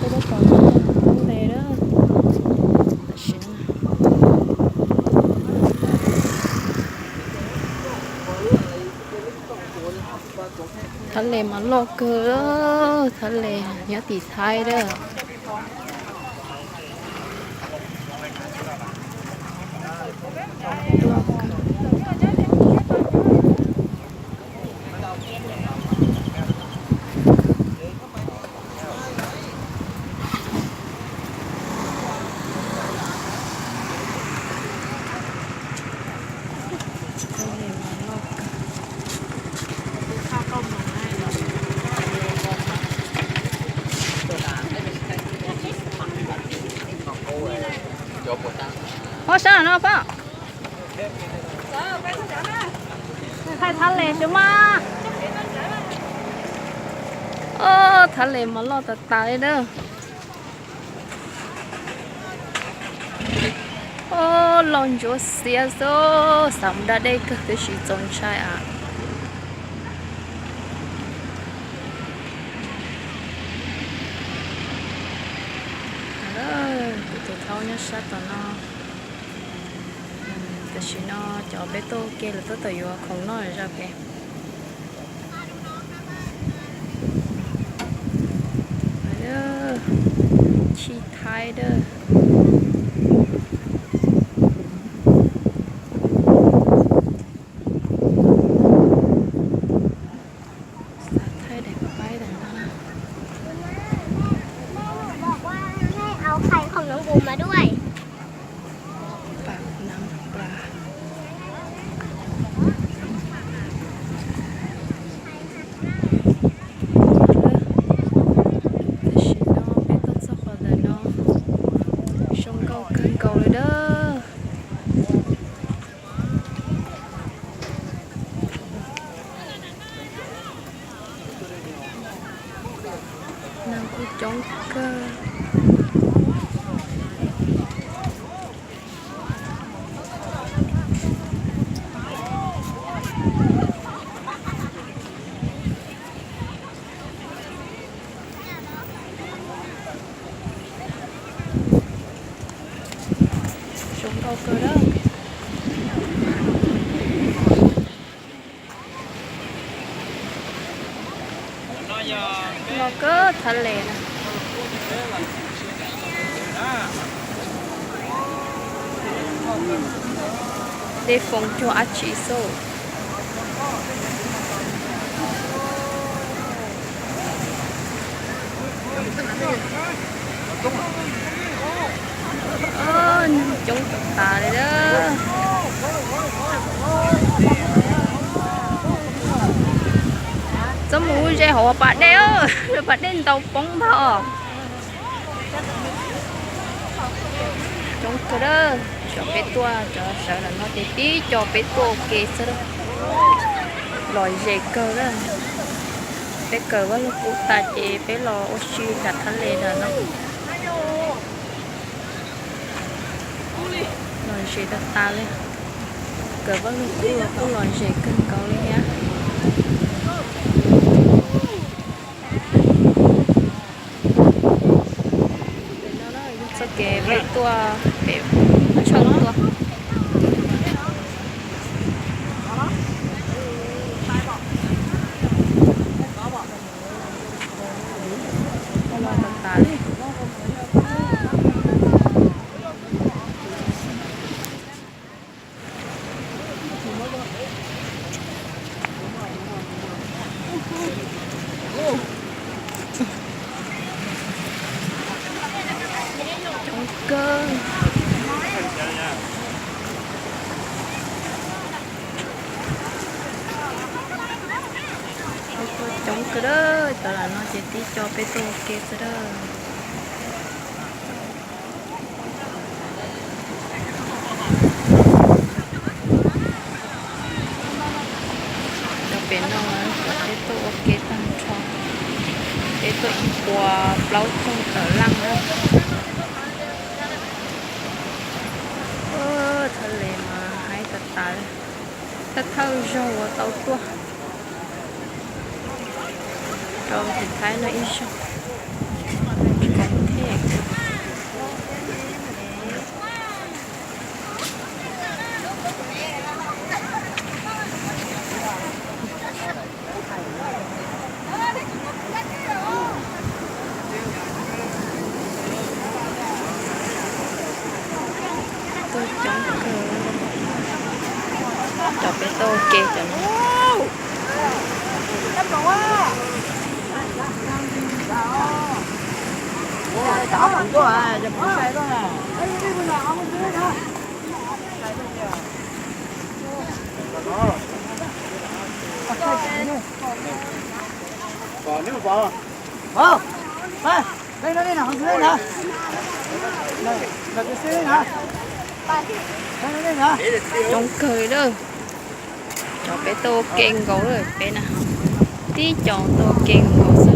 Peb tab tom mus poob ntej lawm. Tam sim no Thaib Les mas loj kawg, Thaib Les nyob tim Thaib lawm. Ob sab no pab. Thaib, Thaib Les xwb mas. Ob, Thaib Les mas loj tas tas li na. Ob, loj ntsuab xiab xwb, xav mus da dej kawg tiam sis txaus ntshai as. Kuv tus thaub nyob sab tom no. Tam sim no cov peb tuaj ua ke lawv tab tom yuav khoom noj zog pem. Chij Thaib dawb. Xav thaij daim paib ntawm no. แม่บอกว่าให้เอาไข่ของน้องบุ๋มมาด้วย Pam nam plas. Tam sim no peb tuaj txog qhov ntawm no, zoo nkauj kawg nkaus li dawb. Neeg kuj coob kawg. Zoo nkauj kawg dawb. Loj kawg Thaib Les na. Dej foom cuag dab tsi xwb. Neeg coob tas tas li lawm. Txhob mus ze hauv pas dej, pas dej ntau poob ntag. Coob kawg, cov peb tuaj, cov sawv ntawm no ces tib co peb tuaj ua ke xwb. Lom zem kawg. Peb kawm Vaj Lug Kub tas ces peb los ua si nram Thaib Les nram no. Lom zem tas tas li. Kawm Vaj Lug Kub los kuj lom zem kawg nkaus li thiab. Txoj kev peb tuaj pem Tshoj tuaj. Loj tas tas li. Coob kawg. Peb tuaj coob kawg dawb, cov lam no ces tib co peb tuaj ua ke xwb dawb. Cov pem no cov peb tuaj ua ke tag nrho, peb tuaj ib puas plaub caug tawm leej na. Thaj Les mas haib tas tas, thawj thawj zaug uas tau tuaj rau tim Thaib no ib zaug. Peb tuaj ua ke cov no. Coob kawg li lawm. Cov peb tuaj ua ke nkaus lawm peb na. Tib co tuaj ua ke nkaus xwb.